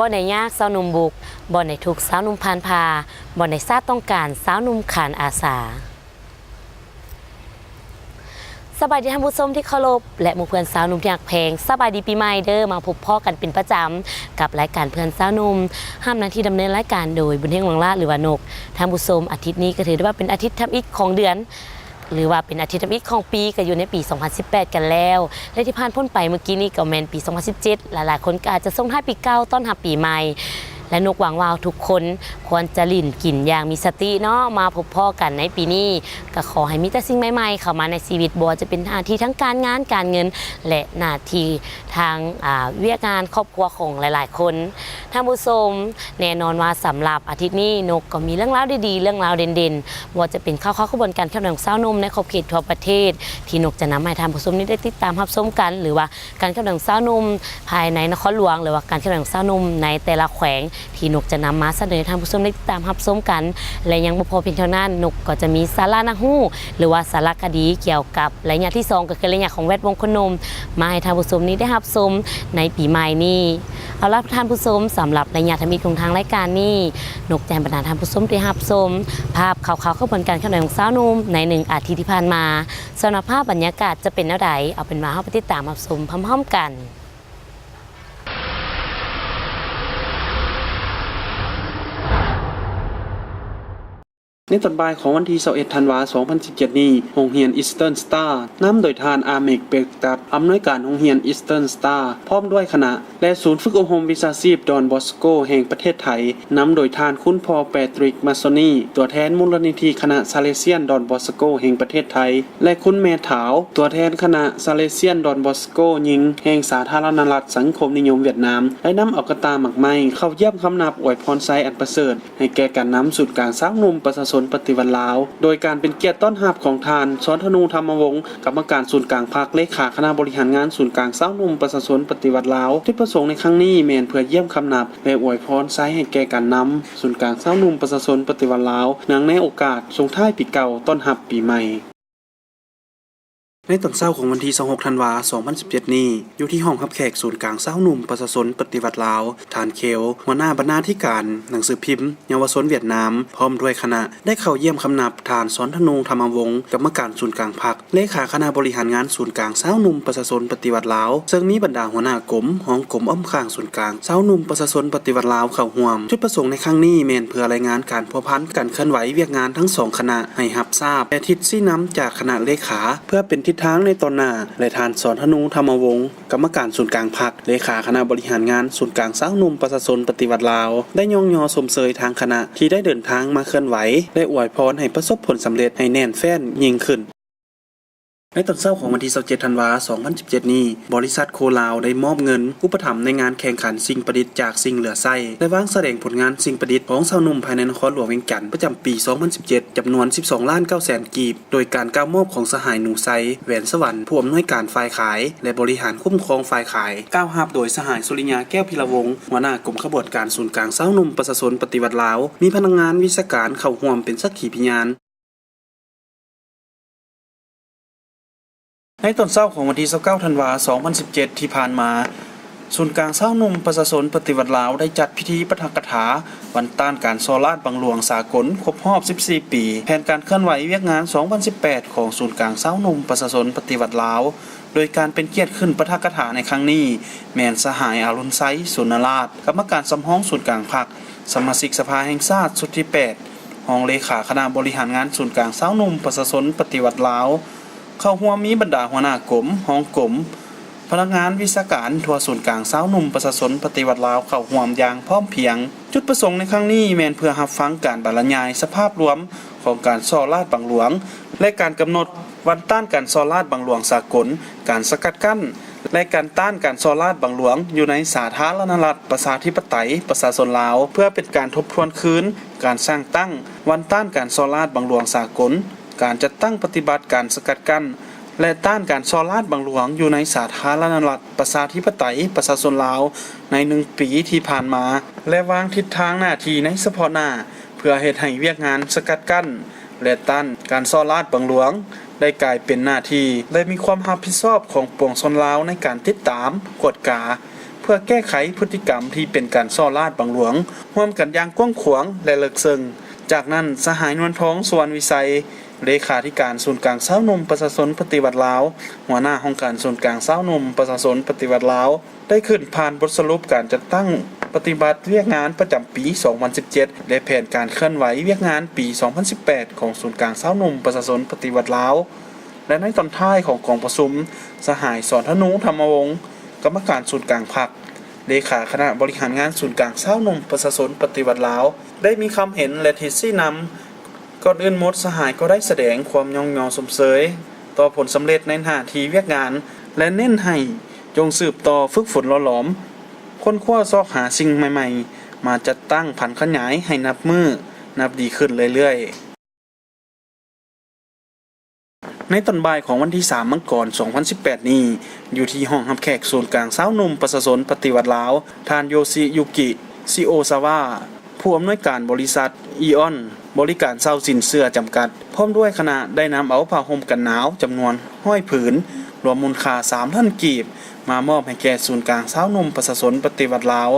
ບໍ່ໄດ້ຍາກຊາວໜຸ່ມບຸກ, ບໍ່ໄດ້ທຸກຊາວໜຸ່ມຜ່ານຜ່າ, ບໍ່ໄດ້ຊາດຕ້ອງການຊາວໜຸ່ມຂານອາສາ. ສະບາຍດີທ່ານຜູ້ຊົມທີ່ເຄົາລົບ ແລະ ໝູ່ເພື່ອນຊາວໜຸ່ມທີ່ຮັກແພງ, ສະບາຍດີປີໃໝ່ເດີ້. ມາພົບພໍ້ກັນເປັນປະຈຳກັບລາຍການເພື່ອນຊາວໜຸ່ມ, ຮັບໜ້າທີ່ດຳເນີນລາຍການໂດຍ ບຸນເຮງ ຫວັງລາດ ຫຼືວ່ານົກ. ທ່ານຜູ້ຊົມ, ອາທິດນີ້ກໍຖືໄດ້ວ່າເປັນອາທິດທຳອິດຂອງເດືອນ ຫຼືວ່າເປັນອາທິດທຳອິດຂອງປີ, ກໍຢູ່ໃນປີສອງພັນສິບແປດກັນແລ້ວ ແລະ ທີ່ຜ່ານພົ້ນໄປເມື່ອກີ້ນີ້ກໍແມ່ນປີສອງພັນສິບເຈັດ ຫຼາຍໆຄົນກໍອາດຈະສົ່ງທ້າຍປີເກົ່າ ຕ້ອນຮັບປີໃໝ່ ແລະ ນົກຫວັງວ່າທຸກຄົນຄວນຈະຫຼິ້ນກິນຢ່າງມີສະຕິເນາະ. ມາພົບພໍ້ກັນໃນປີນີ້ ກໍຂໍໃຫ້ມີແຕ່ສິ່ງໃໝ່ໆເຂົ້າມາໃນຊີວິດ, ບໍ່ວ່າຈະເປັນໜ້າທີ່ທາງການງານການເງິນ ແລະ ໜ້າທີ່ທາງ ອາ ວຽກງານຄອບຄົວຂອງຫຼາຍໆຄົນ. ທ່ານຜູ້ຊົມ, ແນ່ນອນວ່າສຳລັບອາທິດນີ້ ນົກກໍມີເລື່ອງລາວດີໆ ເລື່ອງລາວເດັ່ນໆ, ບໍ່ວ່າຈະເປັນຂ່າວຄາວຂະບວນການເຄື່ອນໄຫວຂອງຊາວໜຸ່ມໃນຂອບເຂດທົ່ວປະເທດ ທີ່ນົກຈະນຳມາໃຫ້ທ່ານຜູ້ຊົມນີ້ໄດ້ຕິດຕາມຮັບຊົມກັນ, ຫຼືວ່າການເຄື່ອນໄຫວຂອງຊາວໜຸ່ມພາຍໃນນະຄອນຫຼວງ ຫຼືວ່າການເຄື່ອນໄຫວຂອງຊາວໜຸ່ມໃນແຕ່ລະແຂວງ ທີ່ນົກຈະນຳມາສະເໜີໃຫ້ທ່ານຜູ້ຊົມໄດ້ຕິດຕາມຮັບຊົມກັນ. ແລະ ຍັງບໍ່ພໍພຽງເທົ່ານັ້ນ, ນົກກໍຈະມີສາລະໜ້າຮູ້ ຫຼືວ່າສາລະຄະດີກ່ຽວກັບໄລຍະທີສອງ ກໍຄືໄລຍະຂອງແວດວົງຄົນໜຸ່ມ ມາໃຫ້ທ່ານຜູ້ຊົມນີ້ໄດ້ຮັບຊົມໃນປີໃໝ່ນີ້. ເອົາລະທ່ານຜູ້ຊົມ, ສຳລັບໄລຍະທຳອິດຂອງທາງລາຍການນີ້, ນົກຈະໃຫ້ບັນດາທ່ານຜູ້ຊົມໄດ້ຮັບຊົມພາບຂ່າວຄາວຂະບວນການເຄື່ອນໄຫວຂອງຊາວໜຸ່ມໃນໜຶ່ງອາທິດທີ່ຜ່ານມາ. ສ່ວນວ່າພາບບັນຍາກາດຈະເປັນແນວໃດ, ເອົາເປັນວ່າເຮົາໄປຕິດຕາມຮັບຊົມພ້ອມໆກັນ. ໃນຕອນບ່າຍຂອງວັນທີຊາວເອັດ ທັນວາ ສອງພັນສິບເຈັດນີ້, ໂຮງຮຽນ Eastern Star ນຳໂດຍທ່ານ ອາເມັກ ເປັກຕັດ ອຳນວຍການໂຮງຮຽນ Eastern Star ພ້ອມດ້ວຍຄະນະ ແລະ ສູນຝຶກອົບຮົມວິຊາຊີບ Don Bosco ແຫ່ງປະເທດໄທ ນຳໂດຍທ່ານ ຄຸນພໍ່ ແປດຣິກ ມາໂຊນີ ຕົວແທນມູນລະນິທິຄະນະ Salesian Don Bosco ແຫ່ງປະເທດໄທ ແລະ ຄຸນແມ່ຖາວ ຕົວແທນຄະນະ Salesian Don Bosco ຍິງແຫ່ງສາທາລະນະລັດສັງຄົມນິຍົມຫວຽດນາມ ໄດ້ນຳເອົາກະຕ່າໝາກໄມ້ເຂົ້າຢ້ຽມຄຳນັບອວຍພອນໄຊອັນປະເສີດ ໃຫ້ແກ່ການນຳສູນກາງຊາວໜຸ່ມປະຊາຊົນປະຕິວັດລາວ, ໂດຍການເປັນກຽດຕ້ອນຮັບຂອງທ່ານ ສອນທະນູ ທຳມະວົງ ກຳມະການສູນກາງພັກ, ເລຂາຄະນະບໍລິຫານງານສູນກາງຊາວໜຸ່ມປະຊາຊົນປະຕິວັດລາວ. ຈຸດປະສົງໃນຄັ້ງນີ້ແມ່ນເພື່ອຢ້ຽມຄຳນັບ ແລະ ອວຍພອນໄຊໃຫ້ແກ່ການນຳສູນກາງຊາວໜຸ່ມປະຊາຊົນປະຕິວັດລາວ, ເນື່ອງໃນໂອກາດສົ່ງທ້າຍປີເກົ່າ ຕ້ອນຮັບປີໃໝ່. ໃນຕອນເຊົ້າຂອງວັນທີຊາວຫົກ ທັນວາ ສອງພັນສິບເຈັດນີ້, ຢູ່ທີ່ຫ້ອງຮັບແຂກສູນກາງຊາວໜຸ່ມປະຊາຊົນປະຕິວັດລາວ, ທ່ານ ເຄວ ຫົວໜ້າບັນນາທິການໜັງສືພິມເຍົາວະຊົນຫວຽດນາມ ພ້ອມດ້ວຍຄະນະ ໄດ້ເຂົ້າຢ້ຽມຄຳນັບທ່ານ ສອນທະນູ ທຳມະວົງ ກຳມະການສູນກາງພັກ, ເລຂາຄະນະບໍລິຫານງານສູນກາງຊາວໜຸ່ມປະຊາຊົນປະຕິວັດລາວ, ເຊິ່ງມີບັນດາຫົວໜ້າກົມ, ຮອງກົມອ້ອມຂ້າງສູນກາງຊາວໜຸ່ມປະຊາຊົນປະຕິວັດລາວເຂົ້າຮ່ວມ. ຈຸດປະສົງໃນຄັ້ງນີ້ແມ່ນເພື່ອລາຍງານການພົວພັນ, ການເຄື່ອນໄຫວວຽກງານທັງສອງຄະນະໃຫ້ຮັບຊາບ ແລະ ທິດຊີ້ນຳຈາກຄະນະເລຂາ ເພື່ອເປັນທິດທາງໃນຕໍ່ໜ້າ ແລະ ທ່ານ ສອນທະນູ ທຳມະວົງ ກຳມະການສູນກາງພັກ, ເລຂາຄະນະບໍລິຫານງານສູນກາງຊາວໜຸ່ມປະຊາຊົນປະຕິວັດລາວ ໄດ້ຍ້ອງຍໍຊົມເຊີຍທາງຄະນະທີ່ໄດ້ເດີນທາງມາເຄື່ອນໄຫວ ແລະ ອວຍພອນໃຫ້ປະສົບຜົນສຳເລັດໃຫ້ແໜ້ນແຟ້ນຍິ່ງຂຶ້ນ. ໃນຕອນເຊົ້າຂອງວັນທີຊາວເຈັດ ທັນວາ ສອງພັນສິບເຈັດນີ້, ບໍລິສັດໂຄລາວໄດ້ມອບເງິນອຸປະຖຳໃນງານແຂ່ງຂັນສິ່ງປະດິດຈາກສິ່ງເຫຼືອໃຊ້ ແລະ ວາງສະແດງຜົນງານສິ່ງປະດິດຂອງຊາວໜຸ່ມພາຍໃນນະຄອນຫຼວງວຽງຈັນ ປະຈຳປີສອງພັນສິບເຈັດ ຈຳນວນສິບສອງລ້ານເກົ້າແສນກີບ, ໂດຍການກ່າວມອບຂອງສະຫາຍ ໜູໄຊ ແຫວນສະຫວັນ ຜູ້ອຳນວຍການຝ່າຍຂາຍ ແລະ ບໍລິຫານຄຸ້ມຄອງຝ່າຍຂາຍ, ກ່າວຮັບໂດຍສະຫາຍ ສຸລິຍາ ແກ້ວພິລະວົງ ຫົວໜ້າກົມຂະບວນການສູນກາງຊາວໜຸ່ມປະຊາຊົນປະຕິວັດລາວ, ມີພະນັກງານວິຊາການເຂົ້າຮ່ວມເປັນສັກຂີພະຍານ. ໃນຕອນເຊົ້າຂອງວັນທີຊາວເກົ້າ ທັນວາ ສອງພັນສິບເຈັດ ທີ່ຜ່ານມາ, ສູນກາງຊາວໜຸ່ມປະຊາຊົນປະຕິວັດລາວ ໄດ້ຈັດພິທີປາຖະກະຖາວັນຕ້ານການສໍ້ລາດບັງຫຼວງສາກົນຄົບຮອບສິບສີ່ປີ ແຜນການເຄື່ອນໄຫວວຽກງານສອງພັນສິບແປດ ຂອງສູນກາງຊາວໜຸ່ມປະຊາຊົນປະຕິວັດລາວ, ໂດຍການເປັນກຽດຂຶ້ນປາຖະກະຖາໃນຄັ້ງນີ້ ແມ່ນສະຫາຍ ອາລຸນໄຊ ສຸນນະລາດ ກຳມະການສຳຮອງສູນກາງພັກ, ສະມາຊິກສະພາແຫ່ງຊາດຊຸດທີແປດ, ຮອງເລຂາຄະນະບໍລິຫານງານສູນກາງຊາວໜຸ່ມປະຊາຊົນປະຕິວັດລາວ. ເຂົ້າຮ່ວມມີບັນດາຫົວໜ້າກົມ, ຮອງກົມ, ພະນັກງານວິຊາການທົ່ວສູນກາງຊາວໜຸ່ມປະຊາຊົນປະຕິວັດລາວເຂົ້າຮ່ວມຢ່າງພ້ອມພຽງ. ຈຸດປະສົງໃນຄັ້ງນີ້ແມ່ນເພື່ອຮັບຟັງການບັນລະຍາຍສະພາບລວມຂອງການສໍ້ລາດບັງຫຼວງ ແລະ ການກຳນົດວັນຕ້ານການສໍ້ລາດບັງຫຼວງສາກົນ, ການສະກັດກັ້ນ ແລະ ການຕ້ານການສໍ້ລາດບັງຫຼວງຢູ່ໃນສາທາລະນະລັດປະຊາທິປະໄຕປະຊາຊົນລາວ ເພື່ອເປັນການທົບທວນຄືນການສ້າງຕັ້ງວັນຕ້ານການສໍ້ລາດບັງຫຼວງສາກົນ, ການຈັດຕັ້ງປະຕິບັດການສະກັດກັ້ນ ແລະ ຕ້ານການສໍ້ລາດບັງຫຼວງຢູ່ໃນສາທາລະນະລັດປະຊາທິປະໄຕປະຊາຊົນລາວໃນໜຶ່ງປີທີ່ຜ່ານມາ ແລະ ວາງທິດທາງໜ້າທີ່ໃນສະເພາະໜ້າ ເພື່ອເຮັດໃຫ້ວຽກງານສະກັດກັ້ນ ແລະ ຕ້ານການສໍ້ລາດບັງຫຼວງ ໄດ້ກາຍເປັນໜ້າທີ່ ແລະ ມີຄວາມຮັບຜິດຊອບຂອງປວງຊົນລາວໃນການຕິດຕາມ, ກວດກາ, ເພື່ອແກ້ໄຂພຶດຕິກຳທີ່ເປັນການສໍ້ລາດບັງຫຼວງ ຮ່ວມກັນຢ່າງກວ້າງຂວາງ ແລະ ເລິກເຊິ່ງ. ຈາກນັ້ນ, ສະຫາຍ ນວນທອງ ສຸວັນວິໄຊ ເລຂາທິການສູນກາງຊາວໜຸ່ມປະຊາຊົນປະຕິວັດລາວ, ຫົວໜ້າຫ້ອງການສູນກາງຊາວໜຸ່ມປະຊາຊົນປະຕິວັດລາວ ໄດ້ຂຶ້ນຜ່ານບົດສະຫຼຸບການຈັດຕັ້ງປະຕິບັດວຽກງານປະຈຳປີສອງພັນສິບເຈັດ ແລະ ແຜນການເຄື່ອນໄຫວວຽກງານປີສອງພັນສິບແປດ ຂອງສູນກາງຊາວໜຸ່ມປະຊາຊົນປະຕິວັດລາວ ແລະ ໃນຕອນທ້າຍຂອງກອງປະຊຸມ, ສະຫາຍ ສອນທະນູ ທຳມະວົງ ກຳມະການສູນກາງພັກ, ເລຂາຄະນະບໍລິຫານງານສູນກາງຊາວໜຸ່ມປະຊາຊົນປະຕິວັດລາວ ໄດ້ມີຄຳເຫັນ ແລະ ທິດຊີ້ນຳ. ກ່ອນອື່ນໝົດ, ສະຫາຍກໍໄດ້ສະແດງຄວາມຍ້ອງຍໍຊົມເຊີຍຕໍ່ຜົນສຳເລັດໃນໜ້າທີ່ວຽກງານ ແລະ ເນັ້ນໃຫ້ຈົ່ງສືບຕໍ່ຝຶກຝົນຫຼໍ່ຫຼອມ, ຄົ້ນຄວ້າຊອກຫາສິ່ງໃໝ່ໆ ມາຈັດຕັ້ງຜັນຂະຫຍາຍໃຫ້ນັບມື້ນັບດີຂຶ້ນເລື້ອຍໆ. ໃນຕອນບ່າຍຂອງວັນທີສາມ ມັງກອນ ສອງພັນສິບແປດນີ້, ຢູ່ທີ່ຫ້ອງຮັບແຂກສູນກາງຊາວໜຸ່ມປະຊາຊົນປະຕິວັດລາວ, ທ່ານ ໂຍຊິຍຸກິ ຊິໂອຊາວາ ຜູ້ອຳນວຍການບໍລິສັດ ອີອອນ ບໍລິການເຊົ່າສິນເຊື່ອ ຈຳກັດ ພ້ອມດ້ວຍຄະນະ ໄດ້ນຳເອົາຜ້າຫົ່ມກັນໜາວຈຳນວນຮ້ອຍຜືນ, ລວມມູນຄ່າສາມລ້ານກີບ ມາມອບໃຫ້ແກ່ສູນກາງຊາວໜຸ່ມປະຊາຊົນປະຕິວັດລາວ,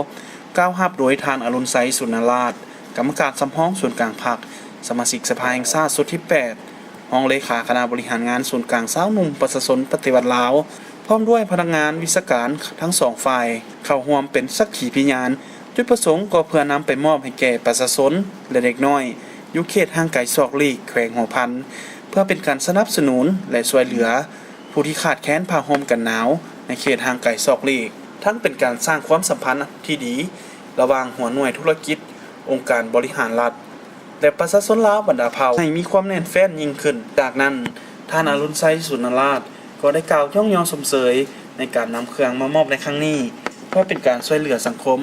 ກ່າວຮັບໂດຍທ່ານ ອະລຸນໄຊ ສຸນນະລາດ ກຳມະການສຳຮອງສູນກາງພັກ, ສະມາຊິກສະພາແຫ່ງຊາດຊຸດທີແປດ, ຮອງເລຂາຄະນະບໍລິຫານງານສູນກາງຊາວໜຸ່ມປະຊາຊົນປະຕິວັດລາວ, ພ້ອມດ້ວຍພະນັກງານວິຊາການທັງສອງຝ່າຍ ເຂົ້າຮ່ວມເປັນສັກຂີພິຍານ. ຈຸດປະສົງກໍເພື່ອນຳໄປມອບໃຫ້ແກ່ປະຊາຊົນ ແລະ ເດັກນ້ອຍ ຢູ່ເຂດຫ່າງໄກສອກຫຼີກ ແຂວງຫົວພັນ ເພື່ອເປັນການສະໜັບສະໜູນ ແລະ ຊ່ວຍເຫຼືອຜູ້ທີ່ຂາດແຄນຜ້າຫົ່ມກັນໜາວໃນເຂດຫ່າງໄກສອກຫຼີກ, ທັງເປັນການສ້າງຄວາມສຳພັນທີ່ດີລະຫວ່າງຫົວໜ່ວຍທຸລະກິດ, ອົງການບໍລິຫານລັດ ແລະ ປະຊາຊົນລາວບັນດາເຜົ່າ ໃຫ້ມີຄວາມແໜ້ນແຟ້ນຍິ່ງຂຶ້ນ. ຈາກນັ້ນ, ທ່ານ ອະລຸນໄຊ ສຸນນະລາດ ກໍໄດ້ກ່າວຍ້ອງຍໍຊົມເຊີຍໃນການນຳເຄື່ອງມາມອບໃນຄັ້ງນີ້ ເພື່ອເປັນການຊ່ວຍເຫຼືອສັງຄົມ,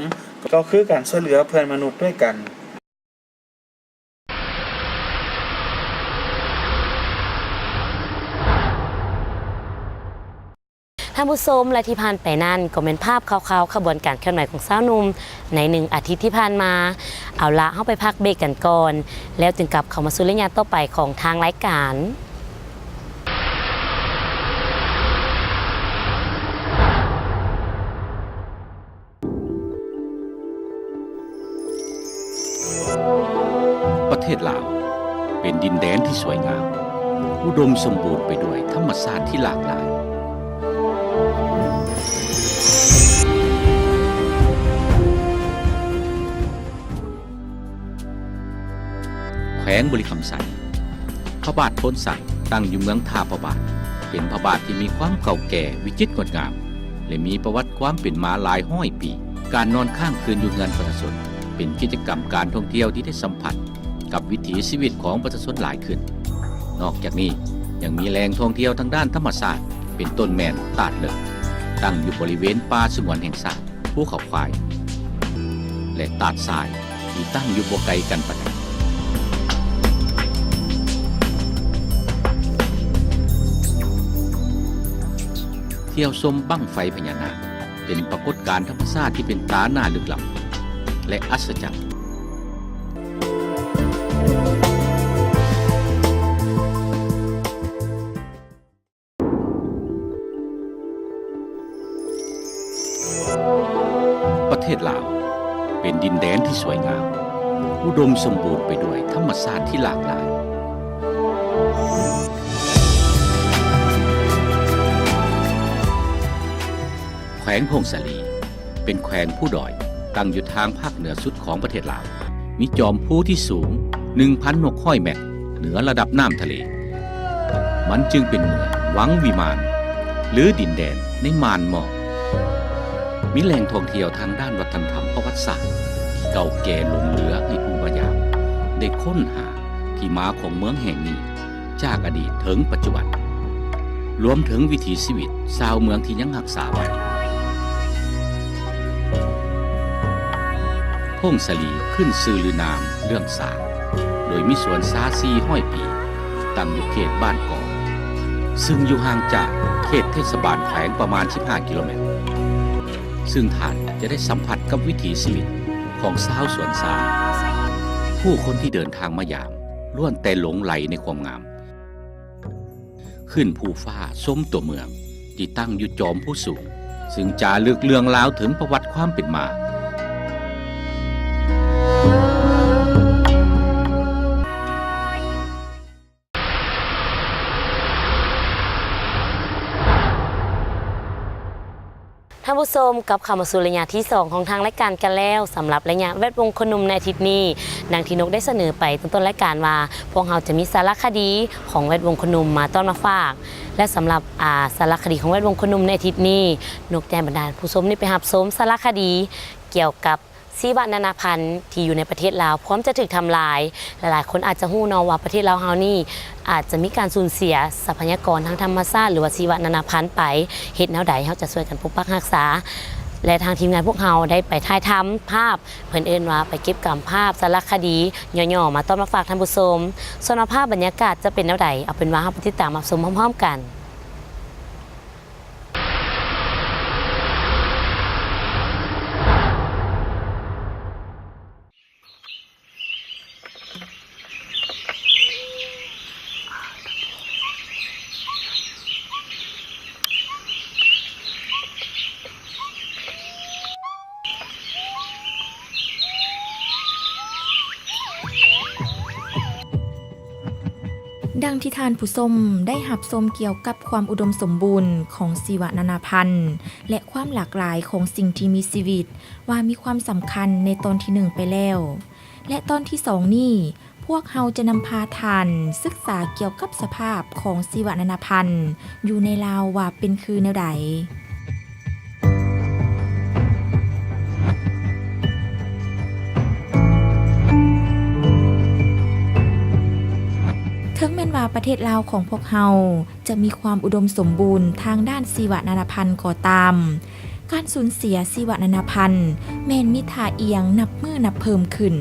ກໍຄືການຊ່ວຍເຫຼືອເພື່ອນມະນຸດດ້ວຍກັນ. ທ່ານຜູ້ຊົມ ແລະ ທີ່ຜ່ານໄປນັ້ນກໍແມ່ນພາບຂ່າວຄາວຂະບວນການເຄື່ອນໄຫວຂອງຊາວໜຸ່ມໃນໜຶ່ງອາທິດທີ່ຜ່ານມາ. ເອົາລະ, ເຮົາໄປພັກເບກກັນກ່ອນ, ແລ້ວຈຶ່ງກັບເຂົ້າມາສູ່ໄລຍະຕໍ່ໄປຂອງທາງລາຍການ. ປະເທດລາວເປັນດິນແດນທີ່ສວຍງາມ, ອຸດົມສົມບູນໄປດ້ວຍທຳມະຊາດທີ່ຫຼາກຫຼາຍ. ແຂວງບໍລິຄຳໄຊ, ພະບາດໂພນໄຊ ຕັ້ງຢູ່ເມືອງທ່າພະບາດ, ເປັນພະບາດທີ່ມີຄວາມເກົ່າແກ່, ວິຈິດງົດງາມ ແລະ ມີປະຫວັດຄວາມເປັນມາຫຼາຍຮ້ອຍປີ. ການນອນຄ້າງຄືນຢູ່ເຮືອນປະຊາຊົນ ເປັນກິດຈະກຳການທ່ອງທ່ຽວທີ່ໄດ້ສຳຜັດກັບວິຖີຊີວິດຂອງປະຊາຊົນຫຼາຍຂຶ້ນ. ນອກຈາກນີ້, ຍັງມີແຫຼ່ງທ່ອງທ່ຽວທາງດ້ານທຳມະຊາດ, ເປັນຕົ້ນແມ່ນຕາດເລິກ, ຕັ້ງຢູ່ບໍລິເວນປ່າສະຫງວນແຫ່ງຊາດ ພູເຂົາຄວາຍ ແລະ ຕາດຊາຍ ທີ່ຕັ້ງຢູ່ບໍ່ໄກກັນປານໃດ. ທ່ຽວຊົມບັ້ງໄຟພະຍານາກ ເປັນປາກົດການທຳມະຊາດທີ່ເປັນຕາໜ້າລຶກລ້ຳ ແລະ ອັດສະຈັນ. ປະເທດລາວເປັນດິນແດນທີ່ສວຍງາມ, ອຸດົມສົມບູນໄປດ້ວຍທຳມະຊາດທີ່ຫຼາກຫຼາຍ. ແຂວງຜົ້ງສາລີ ເປັນແຂວງພູດອຍ ຕັ້ງຢູ່ທາງພາກເໜືອສຸດຂອງປະເທດລາວ, ມີຈອມພູທີ່ສູງ ໜຶ່ງພັນຫົກຮ້ອຍແມັດ ເໜືອລະດັບນ້ຳທະເລ. ມັນຈຶ່ງເປັນເມືອງວັງວິມານ ຫຼື ດິນແດນໃນມ່ານໝອກ. ມີແຫຼ່ງທ່ອງທ່ຽວທາງດ້ານວັດທະນະທຳປະຫວັດສາດທີ່ເກົ່າແກ່ຫຼົງເຫຼືອໃຫ້ຜູ້ມາຢາມໄດ້ຄົ້ນຫາທີ່ມາຂອງເມືອງແຫ່ງນີ້ ຈາກອະດີດເຖິງປັດຈຸບັນ, ລວມເຖິງວິຖີຊີວິດຊາວເມືອງທີ່ຍັງຮັກສາໄວ້. ຜົ້ງສາລີຂຶ້ນຊື່ລືນາມເລື່ອງຊາ, ໂດຍມີສວນຊາສີ່ຮ້ອຍປີ ຕັ້ງຢູ່ເຂດບ້ານກອງ, ຊຶ່ງຢູ່ຫ່າງຈາກເຂດເທດສະບານແຂວງປະມານສິບຫ້າກິໂລແມັດ, ຊຶ່ງທ່ານຈະໄດ້ສຳຜັດກັບວິຖີຊີວິດຂອງຊາວສວນຊາ. ຜູ້ຄົນທີ່ເດີນທາງມາຢາມ ລ້ວນແຕ່ຫຼົງໄຫຼໃນຄວາມງາມ. ຂຶ້ນພູຟ້າຊົມຕົວເມືອງທີ່ຕັ້ງຢູ່ຈອມພູສູງ, ຊຶ່ງຈາລຶກເລື່ອງລາວເຖິງປະຫວັດຄວາມເປັນມາ. ທ່ານຜູ້ຊົມ, ກັບເຂົ້າມາສູ່ໄລຍະທີສອງຂອງທາງລາຍການກັນແລ້ວ. ສຳລັບໄລຍະແວດວົງຄົນໜຸ່ມໃນອາທິດນີ້, ດັ່ງທີ່ນົກໄດ້ສະເໜີໄປຕັ້ງຕົ້ນລາຍການວ່າ ພວກເຮົາຈະມີສາລະຄະດີຂອງແວດວົງຄົນໜຸ່ມມາຕ້ອນມາຝາກ ແລະ ສຳລັບ ອາ ສາລະຄະດີຂອງແວດວົງຄົນໜຸ່ມໃນອາທິດນີ້, ນົກຈະໃຫ້ບັນດາຜູ້ຊົມນີ້ໄປຮັບຊົມສາລະຄະດີກ່ຽວກັບ ຊີວະນານາພັນທີ່ຢູ່ໃນປະເທດລາວພ້ອມຈະຖືກທຳລາຍ. ຫຼາຍໆຄົນອາດຈະຮູ້ເນາະວ່າປະເທດລາວເຮົານີ້ອາດຈະມີການສູນເສຍຊັບພະຍາກອນທາງທຳມະຊາດ ຫຼືວ່າຊີວະນານາພັນໄປ. ເຮັດແນວໃດເຮົາຈະຊ່ວຍກັນປົກປັກຮັກສາ? ແລະ ທາງທີມງານພວກເຮົາໄດ້ໄປຖ່າຍທຳພາບ, ເພິ່ນເອີ້ນວ່າໄປເກັບກຳພາບສາລະຄະດີຫຍໍ້ໆ ມາຕ້ອນມາຝາກທ່ານຜູ້ຊົມ. ສ່ວນວ່າພາບບັນຍາກາດຈະເປັນແນວໃດ, ເອົາເປັນວ່າເຮົາໄປຕິດຕາມຮັບຊົມພ້ອມໆກັນ. ດັ່ງທີ່ທ່ານຜູ້ຊົມໄດ້ຮັບຊົມກ່ຽວກັບຄວາມອຸດົມສົມບູນຂອງຊີວະນານາພັນ ແລະ ຄວາມຫຼາກຫຼາຍຂອງສິ່ງທີ່ມີຊີວິດ ວ່າມີຄວາມສຳຄັນໃນຕອນທີໜຶ່ງໄປແລ້ວ ແລະ ຕອນທີສອງນີ້ ພວກເຮົາຈະນຳພາທ່ານສຶກສາກ່ຽວກັບສະພາບຂອງຊີວະນານາພັນຢູ່ໃນລາວວ່າເປັນຄືແນວໃດ. ເຖິງແມ່ນວ່າປະເທດລາວຂອງພວກເຮົາຈະມີຄວາມອຸດົມສົມບູນທາງດ້ານຊີວະນານາພັນກໍຕາມ, ການສູນເສຍຊີວະນານາພັນແມ່ນມີທ່າອ່ຽງນັບມື້ນັບເພີ່ມຂຶ້ນ.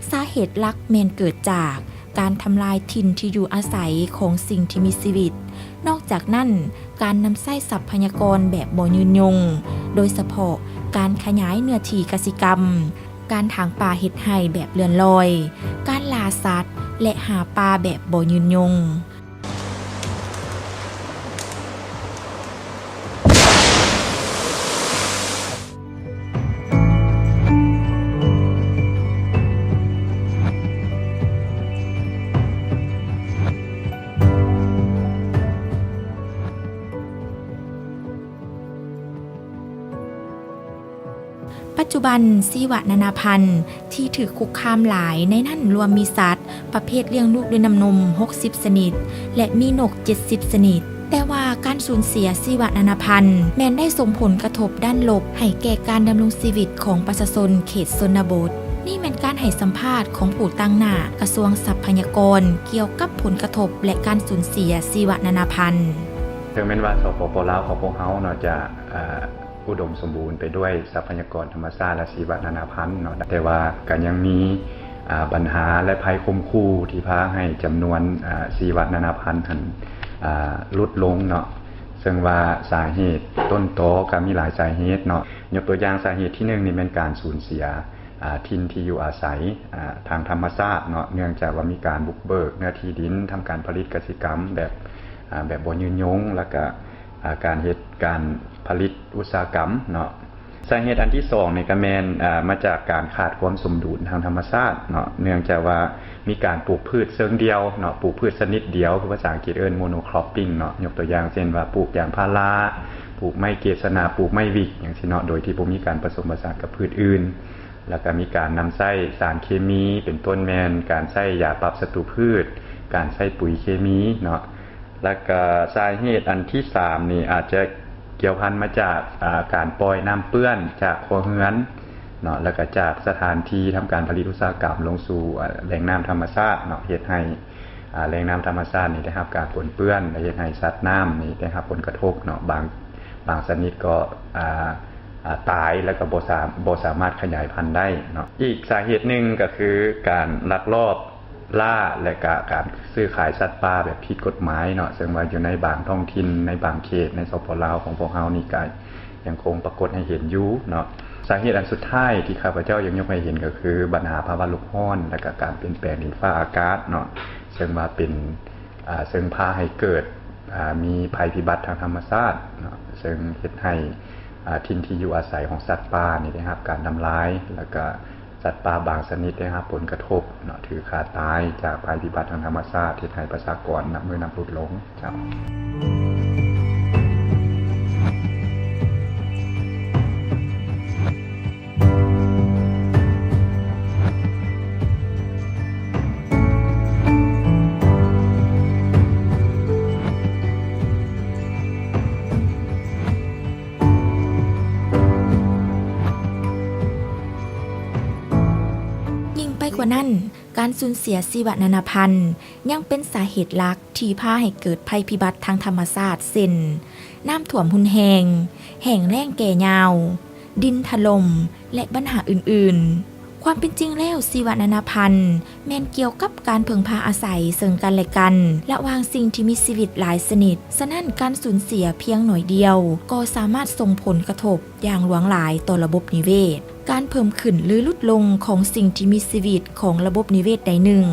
ສາເຫດຫຼັກແມ່ນເກີດຈາກການທຳລາຍຖິ່ນທີ່ຢູ່ອາໄສຂອງສິ່ງທີ່ມີຊີວິດ. ນອກຈາກນັ້ນ, ການນຳໃຊ້ຊັບພະຍາກອນແບບບໍ່ຍືນຍົງ, ໂດຍສະເພາະການຂະຫຍາຍເນື້ອທີ່ກະສິກຳ, ການຖາງປ່າເຮັດໄຮ່ແບບເລື່ອນລອຍ, ການລ່າສັດ ແລະ ຫາປາແບບບໍ່ຍືນຍົງ. ປັດຈຸບັນ, ຊີວະນານາພັນທີ່ຖືກຄຸກຄາມຫຼາຍ, ໃນນັ້ນລວມມີສັດປະເພດລ້ຽງລູກດ້ວຍນ້ຳນົມຫົກສິບຊະນິດ ແລະ ມີນົກເຈັດສິບຊະນິດ. ແຕ່ວ່າການສູນເສຍຊີວະນານາພັນແມ່ນໄດ້ສົ່ງຜົນກະທົບດ້ານລົບໃຫ້ແກ່ການດຳລົງຊີວິດຂອງປະຊາຊົນເຂດຊົນນະບົດ. ນີ້ແມ່ນການໃຫ້ສຳພາດຂອງຜູ້ຕາງໜ້າກະຊວງຊັບພະຍາກອນກ່ຽວກັບຜົນກະທົບ ແລະ ການສູນເສຍຊີວະນານາພັນ. ເຖິງແມ່ນວ່າ ສປປ ລາວ ຂອງພວກເຮົາເນາະ ຈະ ອາ ອຸດົມສົມບູນໄປດ້ວຍຊັບພະຍາກອນທຳມະຊາດ ແລະ ຊີວະນານາພັນເນາະ, ແຕ່ວ່າກໍຍັງມີ ອາ ບັນຫາ ແລະ ໄພຂົ່ມຂູ່ທີ່ພາໃຫ້ຈຳນວນ ອາ ຊີວະນານາພັນຫັ້ນ ອາ ຫຼຸດລົງເນາະ. ເຊິ່ງວ່າສາເຫດຕົ້ນຕໍກໍມີຫຼາຍສາເຫດເນາະ. ຍົກຕົວຢ່າງສາເຫດທີໜຶ່ງນີ້ແມ່ນການສູນເສຍ ອາ ຖິ່ນທີ່ຢູ່ອາໄສ ອາ ທາງທຳມະຊາດເນາະ, ເນື່ອງຈາກວ່າມີການບຸກເບີກເນື້ອທີ່ດິນ, ທຳການຜະລິດກະສິກຳແບບ ອາ ແບບບໍ່ຍືນຍົງ, ແລ້ວກະ ອາ ການເຮັດການຜະລິດອຸດສາຫະກຳເນາະ. ສາເຫດອັນທີສອງນີ້ກໍແມ່ນ ອາ ມາຈາກການຂາດຄວາມສົມດຸນທາງທຳມະຊາດເນາະ, ເນື່ອງຈາກວ່າມີການປູກພືດເຊີງດຽວເນາະ, ປູກພືດຊະນິດດຽວ ຄືພາສາອັງກິດເອີ້ນ monocropping ເນາະ. ຍົກຕົວຢ່າງເຊັ່ນວ່າ ປູກຢາງພາລາ, ປູກໄມ້ເກດສະໜາ, ປູກໄມ້ຫວິກ ຫຍັງຊີ້ເນາະ, ໂດຍທີ່ບໍ່ມີການປະສົມປະສານກັບພືດອື່ນ. ແລ້ວກໍມີການນຳໃຊ້ສານເຄມີ ເປັນຕົ້ນແມ່ນການໃຊ້ຢາປັບສັດຕູພືດ, ການໃຊ້ປຸຍເຄມີເນາະ. ແລ້ວກະສາເຫດອັນທີສາມນີ້ອາດຈະກ່ຽວພັນມາຈາກ ອາ ການປ່ອຍນ້ຳເປື້ອນຈາກຄົວເຮືອນເນາະ, ແລ້ວກະຈາກສະຖານທີ່ທຳການຜະລິດອຸດສາຫະກຳລົງສູ່ ອາ ແຫຼ່ງນ້ຳທຳມະຊາດເນາະ, ເຮັດໃຫ້ ອາ ແຫຼ່ງນ້ຳທຳມະຊາດນີ້ໄດ້ຮັບການປົນເປື້ອນ ແລະ ເຮັດໃຫ້ສັດນ້ຳນີ້ໄດ້ຮັບຜົນກະທົບເນາະ, ບາງ ບາງຊະນິດກໍ ອາ ອາ ຕາຍ ແລ້ວກໍບໍ່ສາ ບໍ່ສາມາດຂະຫຍາຍພັນໄດ້ເນາະ. ອີກສາເຫດໜຶ່ງກໍຄືການລັກລອບ ລ່າ ແລະ ກະການຊື້ຂາຍສັດປ່າແບບຜິດກົດໝາຍເນາະ, ເຊິ່ງວ່າຢູ່ໃນບາງທ້ອງຖິ່ນ ໃນບາງເຂດໃນ ສປປ ລາວ ຂອງພວກເຮົານີ້ກະຍັງຄົງປາກົດໃຫ້ເຫັນຢູ່ເນາະ. ສາເຫດອັນສຸດທ້າຍທີ່ຂ້າພະເຈົ້າຢາກຍົກໃຫ້ເຫັນກໍຄືບັນຫາພາວະໂລກຮ້ອນ ແລະ ກະການປ່ຽນແປງດິນຟ້າອາກາດເນາະ, ເຊິ່ງວ່າເປັນ ອາ ເຊິ່ງພາໃຫ້ເກີດ ອາ ມີໄພພິບັດທາງທຳມະຊາດເນາະ, ເຊິ່ງເຮັດໃຫ້ ອ່າ ຖິ່ນທີ່ຢູ່ອາໄສຂອງສັດປ່ານີ້ໄດ້ຮັບການທຳລາຍ ແລ້ວກະສັດປ່າບາງຊະນິດໄດ້ຮັບຜົນກະທົບເນາະ ຖືກຂ້າຕາຍຈາກໄພພິບັດທາງທຳມະຊາດ ເຮັດໃຫ້ປະຊາກອນນັບມື້ນັບຫຼຸດລົງ. ເຈົ້າ. ຍິ່ງໄປກວ່ານັ້ນ, ການສູນເສຍຊີວະນານາພັນຍັງເປັນສາເຫດຫຼັກທີ່ພາໃຫ້ເກີດໄພພິບັດທາງທຳມະຊາດ ເຊັ່ນ ນ້ຳຖ້ວມຮຸນແຮງ, ແຫ້ງແລ້ງແກ່ຍາວ, ດິນຖະຫຼົ່ມ ແລະ ບັນຫາອື່ນໆ. ຄວາມເປັນຈິງແລ້ວ, ຊີວະນານາພັນແມ່ນກ່ຽວກັບການເພິ່ງພາອາໄສເຊິ່ງກັນແລະກັນ ລະຫວ່າງສິ່ງທີ່ມີຊີວິດຫຼາຍຊະນິດ, ສະນັ້ນ ການສູນເສຍພຽງໜ້ອຍດຽວກໍສາມາດສົ່ງຜົນກະທົບຢ່າງຫຼວງຫຼາຍຕໍ່ລະບົບນິເວດ. ການເພີ່ມຂຶ້ນ ຫຼື ຫຼຸດລົງຂອງສິ່ງທີ່ມີຊີວິດຂອງລະບົບນິເວດໃດໜຶ່ງ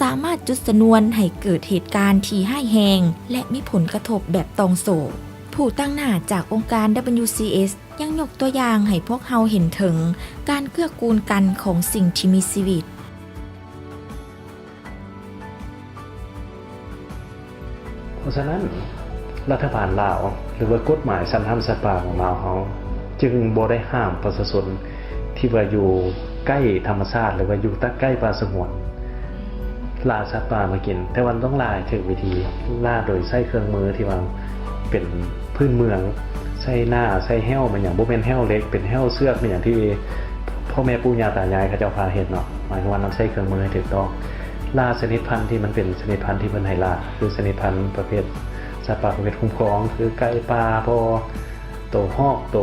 ສາມາດຈຸດຊະນວນໃຫ້ເກີດເຫດການທີ່ຮ້າຍແຮງ ແລະ ມີຜົນກະທົບແບບຕ່ອງໂສ້. ຜູ້ຕາງໜ້າຈາກອົງການ WCS ຍັງຍົກຕົວຢ່າງໃຫ້ພວກເຮົາເຫັນເຖິງການເກື້ອກູນກັນຂອງສິ່ງທີ່ມີຊີວິດ. ເພາະສະນັ້ນ ລັດຖະບານລາວ ຫຼືວ່າກົດໝາຍສັດນ້ຳສັດປ່າຂອງລາວເຮົາ ຈຶ່ງບໍ່ໄດ້ຫ້າມປະຊາຊົນທີ່ວ່າຢູ່ໃກ້ທຳມະຊາດ ຫຼືວ່າຢູ່ໃກ້ປ່າສະຫງວນ ລ່າສັດປ່າມາກິນ, ແຕ່ວ່າຕ້ອງລ່າໃຫ້ຖືກວິທີ, ລ່າໂດຍໃຊ້ເຄື່ອງມືທີ່ວ່າເປັນພື້ນເມືອງ, ໃຊ້ໜ້າ, ໃຊ້ແຮ້ວ, ແມ່ນຫຍັງ, ບໍ່ແມ່ນແຮ້ວເຫຼັກ, ເປັນແຮ້ວເຊືອກ, ແມ່ນຫຍັງທີ່ພໍ່ແມ່ປູ່ຍ່າຕາຍາຍເຂົາເຈົ້າພາເຮັດເນາະ, ໝາຍຄວາມວ່ານຳໃຊ້ເຄື່ອງມືໃຫ້ຖືກຕ້ອງ, ລ່າຊະນິດພັນທີ່ມັນເປັນຊະນິດພັນທີ່ເພິ່ນໃຫ້ລ່າ, ຄືຊະນິດພັນປະເພດສັດປ່າປະເພດຄຸ້ມຄອງ, ຄືໄກ່ປ່າ, ພໍ ໂຕຮອກ, ໂຕ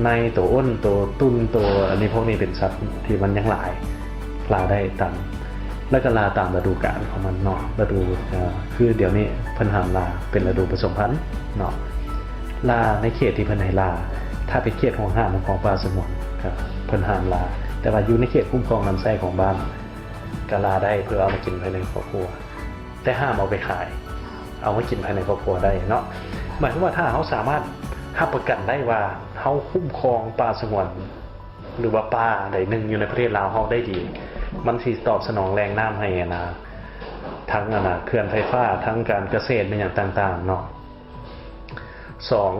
ໄນ, ໂຕອົນ, ໂຕຕຸ່ນ, ໂຕ ອັນນີ້ ພວກນີ້ເປັນສັດທີ່ມັນຍັງຫຼາຍ, ລ່າໄດ້ຕາມ ແລ້ວກໍລ່າຕາມລະດູການຂອງມັນເນາະ, ລະດູ ເອີ ຄືດຽວນີ້ເພິ່ນຫ້າມລ່າເປັນລະດູປະສົມພັນເນາະ, ລ່າໃນເຂດທີ່ເພິ່ນໃຫ້ລ່າ, ຖ້າເປັນເຂດຫວງຫ້າມຂອງປ່າສະຫງວນກໍເພິ່ນຫ້າມລ່າ, ແຕ່ວ່າຢູ່ໃນເຂດຄຸ້ມຄອງນຳໃຊ້ຂອງບ້ານ ກໍລ່າໄດ້ເພື່ອເອົາມາກິນພາຍໃນຄອບຄົວ. ແຕ່ຫ້າມເອົາໄປຂາຍ, ເອົາມາກິນພາຍໃນຄອບຄົວໄດ້ເນາະ. ໝາຍຄວາມວ່າຖ້າເຮົາສາມາດຮັບປະກັນໄດ້ວ່າເຮົາຄຸ້ມຄອງປ່າສະຫງວນ ຫຼືວ່າປ່າໃດໜຶ່ງຢູ່ໃນປະເທດລາວເຮົາໄດ້ດີ, ມັນຊິຕອບສະໜອງແຫຼ່ງນ້ຳໃຫ້ ອັນນ່າ ທັງ ອັນນ່າ ເຂື່ອນໄຟຟ້າ, ທັງການກະເສດ ແມ່ນຫຍັງຕ່າງໆເນາະ. ສອງ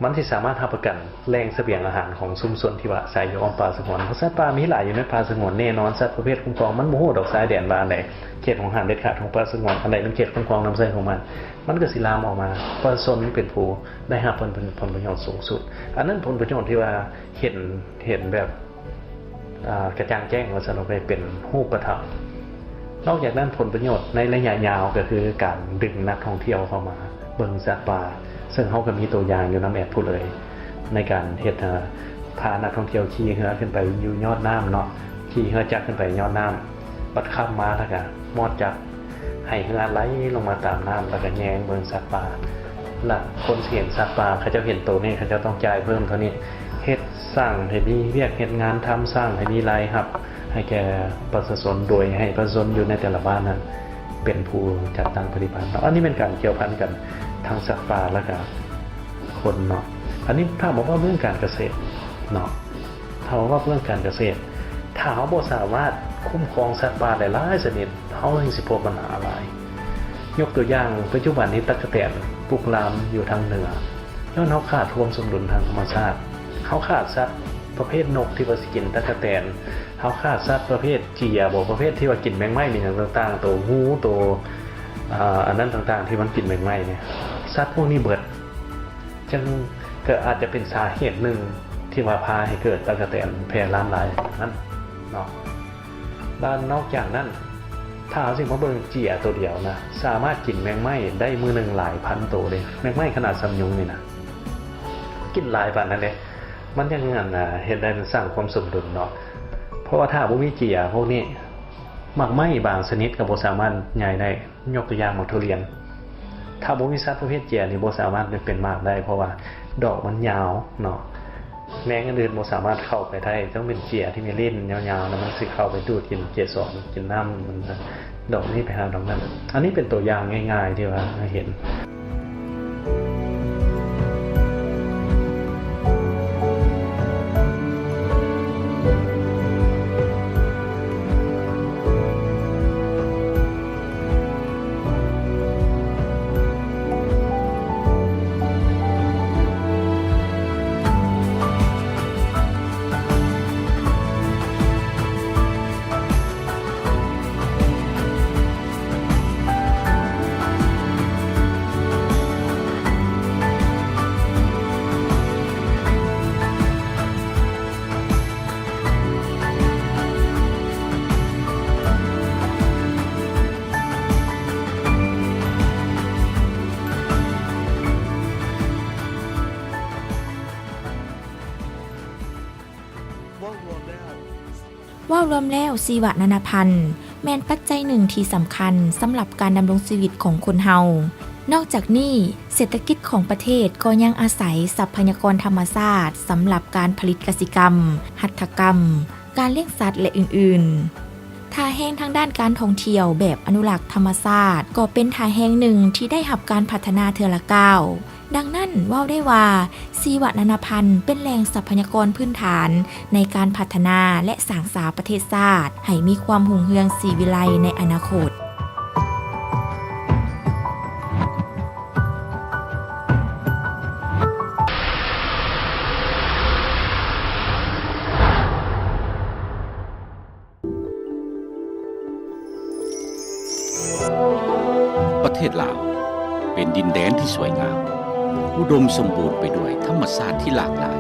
ມັນຊິສາມາດຮັບປະກັນແຫຼ່ງສະບຽງອາຫານຂອງຊຸມຊົນທີ່ວ່າອາໄສຢູ່ອ້ອມປ່າສະຫງວນ. ເພາະສັດປ່າມີຫຼາຍຢູ່ໃນປ່າສະຫງວນ, ແນ່ນອນ ສັດປະເພດຄຸ້ມຄອງ ມັນບໍ່ຮູ້ດອກຊາຍແດນວ່າອັນໃດເຂດຫວງຫ້າມເດັດຂາດຂອງປ່າສະຫງວນ, ອັນໃດມັນເຂດຄຸ້ມຄອງນຳໃຊ້ຂອງມັນ, ຜົນກະສິລາມອອກມາ, ປະຊາຊົນເປັນຜູ້ໄດ້ຮັບຜົນ ຜົນປະໂຫຍດສູງສຸດ. ອັນນັ້ນຜົນປະໂຫຍດທີ່ວ່າເຫັນ ເຫັນແບບ ອ່າ ກະຈ່າງແຈ້ງວ່າຊັ້ນເນາະ, ເປັນຮູບປະທຳ. ນອກຈາກນັ້ນ ຜົນປະໂຫຍດໃນໄລຍະຍາວກໍຄືການດຶງນັກທ່ອງທ່ຽວເຂົ້າມາເບິ່ງສັດປ່າ, ເຊິ່ງເຮົາກໍມີຕົວຢ່າງຢູ່ນຳແອດຜູ້ເລີຍ ໃນການເຮັດ ເອີ ພານັກທ່ອງທ່ຽວຂີ່ເຮືອຂຶ້ນໄປຢູ່ຍອດນ້ຳເນາະ, ຂີ່ເຮືອຈັກຂຶ້ນໄປຍອດນ້ຳ, ບັດຄ່ຳມາແລ້ວກໍມອດຈັກ ໃຫ້ເຮືອໄຫຼລົງມາຕາມນ້ຳ ແລ້ວກໍແຍງເບິ່ງສັດປ່າ ແລະ ຄົນຊິເຫັນສັດປ່າ ເຂົາເຈົ້າເຫັນໂຕນີ້ ເຂົາເຈົ້າຕ້ອງຈ່າຍເພີ່ມເທົ່ານີ້, ເຮັດ ສ້າງໃຫ້ມີວຽກເຮັດງານທຳ, ສ້າງໃຫ້ມີລາຍຮັບໃຫ້ແກ່ປະຊາຊົນ ໂດຍໃຫ້ປະຊາຊົນຢູ່ໃນແຕ່ລະບ້ານນັ້ນເປັນຜູ້ຈັດຕັ້ງປະຕິບັດເນາະ. ອັນນີ້ແມ່ນການກ່ຽວພັນກັນທັງສັດປ່າ ແລ້ວກະຄົນເນາະ. ອັນນີ້ຖ້າເວົ້າເລື່ອງການກະເສດເນາະ, ຖ້າເວົ້າເລື່ອງການກະເສດ ຖ້າເຮົາບໍ່ສາມາດຄຸ້ມຄອງສັດປ່າໄດ້ຫຼາຍຊະນິດ ເຮົາຍັງຊິພົບບັນຫາຫຼາຍ. ຍົກຕົວຢ່າງ, ປັດຈຸບັນນີ້ຕັກກະແຕນປຸກລາມຢູ່ທາງເໜືອ ຍ້ອນເຮົາຂາດຄວາມສົມດຸນທາງທຳມະຊາດ, ເຮົາຂາດສັດປະເພດນົກທີ່ວ່າຊິກິນຕັກກະແຕນ, ເຮົາຂາດສັດປະເພດເຈຍບໍ ປະເພດທີ່ວ່າກິນແມງໄມ້ແມ່ນຫຍັງຕ່າງໆ, ໂຕງູ ໂຕ ອ່າ ອັນນັ້ນຕ່າງໆ ທີ່ມັນກິນແມງໄມ້ນີ້, ສັດພວກນີ້ເບິດ. ຈັ່ງກໍອາດຈະເປັນສາເຫດໜຶ່ງທີ່ວ່າພາໃຫ້ເກີດຕັກກະແຕນແຜ່ລາມຫຼາຍນັ້ນເນາະ. ແລ້ວນອກຈາກນັ້ນ ຖ້າເຮົາຊິມາເບິ່ງເຈຍໂຕດຽວນະ ສາມາດກິນແມງໄມ້ໄດ້ມື້ໜຶ່ງຫຼາຍພັນໂຕເດ້. ແມງໄມ້ຂະໜາດສ່ຳຍຸງນີ້ນະ ກິນຫຼາຍປານນັ້ນເດ້. ມັນຈັ່ງ ອັນ ເຮັດໃຫ້ມັນສ້າງຄວາມສົມດຸນເນາະ. ເພາະວ່າຖ້າບໍ່ມີເຈຍພວກນີ້ ໝາກໄມ້ບາງຊະນິດກໍບໍ່ສາມາດໃຫຍ່ໄດ້. ຍົກຕົວຢ່າງໝາກທຸລຽນ, ຖ້າບໍ່ມີສັດປະເພດເຈຍນີ້ ບໍ່ສາມາດເປັນໝາກໄດ້ ເພາະວ່າດອກມັນຍາວເນາະ, ແມງອັນອື່ນບໍ່ສາມາດເຂົ້າໄປໄດ້, ຕ້ອງເປັນເຈຍທີ່ມີຫຼິ້ນຍາວໆ ແລ້ວມັນຊິເຂົ້າໄປດູດກິນເກສອນ ກິນນ້ຳ ດອກນີ້ໄປຫາດອກນັ້ນ. ອັນນີ້ເປັນຕົວຢ່າງງ່າຍໆ ທີ່ວ່າໃຫ້ເຫັນ. ລວມແລ້ວ, ຊີວະນານາພັນແມ່ນປັດໄຈໜຶ່ງທີ່ສຳຄັນສຳລັບການດຳລົງຊີວິດຂອງຄົນເຮົາ. ນອກຈາກນີ້, ເສດຖະກິດຂອງປະເທດກໍຍັງອາໄສຊັບພະຍາກອນທຳມະຊາດສຳລັບການຜະລິດກະສິກຳ, ຫັດຖະກຳ, ການລ້ຽງສັດ ແລະ ອື່ນໆ. ທ່າແຮງທາງດ້ານການທ່ອງທ່ຽວແບບອະນຸລັກທຳມະຊາດ ກໍເປັນທ່າແຮງໜຶ່ງທີ່ໄດ້ຮັບການພັດທະນາເທື່ອລະກ້າວ. ດັ່ງນັ້ນ, ເວົ້າໄດ້ວ່າ ຊີວະນານາພັນເປັນແຫຼ່ງຊັບພະຍາກອນພື້ນຖານໃນການພັດທະນາ ແລະ ສ້າງສາປະເທດຊາດໃຫ້ມີຄວາມຮຸ່ງເຮືອງສີວິໄລໃນອະນາຄົດ. ປະເທດລາວເປັນດິນແດນທີ່ສວຍງາມ, ອຸດົມສົມບູນໄປດ້ວຍທຳມະຊາດທີ່ຫຼາກຫຼາຍ.